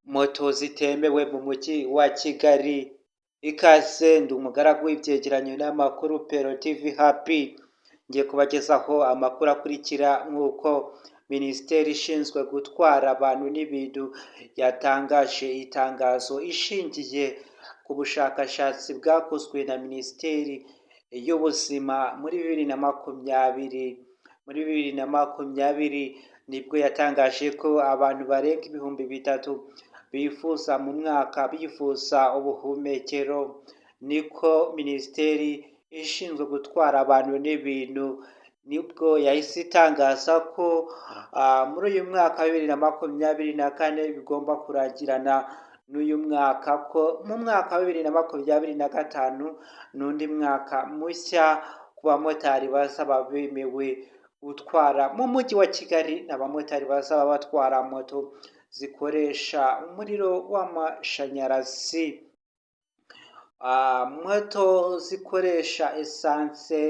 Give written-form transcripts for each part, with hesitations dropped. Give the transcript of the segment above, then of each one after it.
Moto zitemewe mu mujyi wa Kigali. Ikaze, ndi umugaragu w'ibyegeranyo n'amakuru Pero TV Happy. Ngiye kubagezaho amakuru akurikira: nk'uko Minisiteri ishinzwe gutwara abantu n'ibintu yatangaje itangazo ishingiye ku bushakashatsi bwakozwe na Minisiteri y'Ubuzima muri 2020. Muri 2020 nibwo yatangaje ko abantu barenga 3000 bifuza mu mwaka, bifuza ubuhumekero. Niko Minisiteri ishinzwe gutwara abantu n'ibintu nibwo yahise itangaza ko muri uyu mwaka wa 2024 bigomba kurangirana n'uyu mwaka, ko mu mwaka wa 2025 n'undi mwaka mushya ku bamotari bazaba bemewe gutwara mu mujyi wa Kigali, abamotari bazaba batwara moto zikoresha umuriro w'amashanyarazi. Moto zikoresha esanse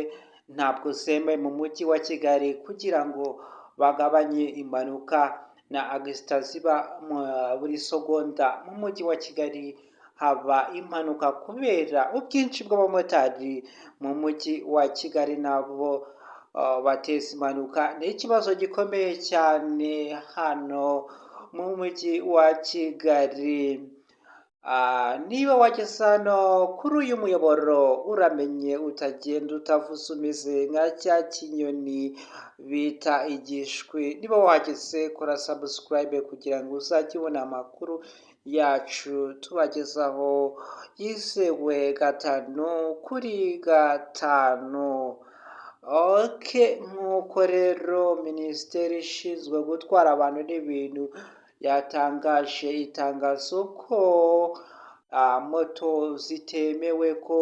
ntabwo zemewe mu mujyi wa Kigali kugira ngo bagabanye impanuka na accident ziba buri segonda. Mu mujyi wa Kigali haba impanuka kubera ubwinshi bw'abamotari mu mujyi wa Kigali, nabo bateza impanuka. Ni ikibazo gikomeye cyane hano mu mujyi wa Kigali. Niba wageze hano kuri uyu muyoboro, uramenye utagenda utavuze, umeze nka cya kinyoni bita igishwi. Niba wahageze, kora subscribe kugira ngo uzajye ubona amakuru yacu tubagezaho yizewe 5 kuri 5. Okay, nk'uko rero Minisiteri ishinzwe gutwara abantu n'ibintu yatangaje itangazo ko moto zitemewe, ko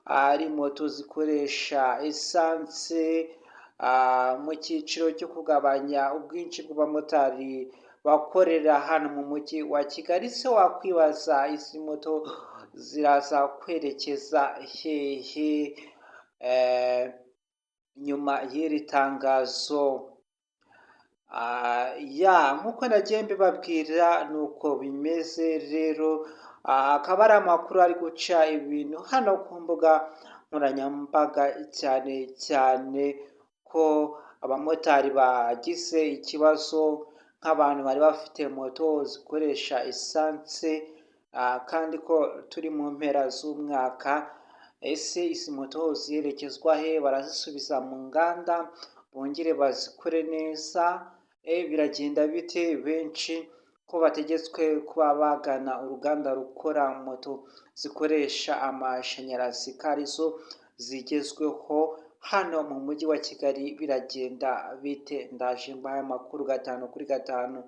ari moto zikoresha esanse, mu cyiciro cyo kugabanya ubwinshi bw'abamotari bakorera hano mu mujyi wa Kigali. Se wakwibaza, izi moto ziraza kwerekeza hehe nyuma y'iri tangazo? Ya, nk'uko nagiye mbibabwira, ni uko bimeze. Rero akaba ari amakuru ari guca ibintu hano ku mbuga nkoranyambaga, cyane cyane ko abamotari bagize ikibazo nk'abantu bari bafite moto zikoresha esanse, kandi ko turi mu mpera z'umwaka. Ese izi moto ziherekezwa he? Barazisubiza mu nganda bongere bazikore neza? Biragenda bite? Benshi ko bategetswe kuba bagana uruganda rukora moto zikoresha amashanyarazi, ko arizo zigezweho hano mu mujyi wa Kigali, biragenda bite? Ndaje mbahaye amakuru 5 kuri 5.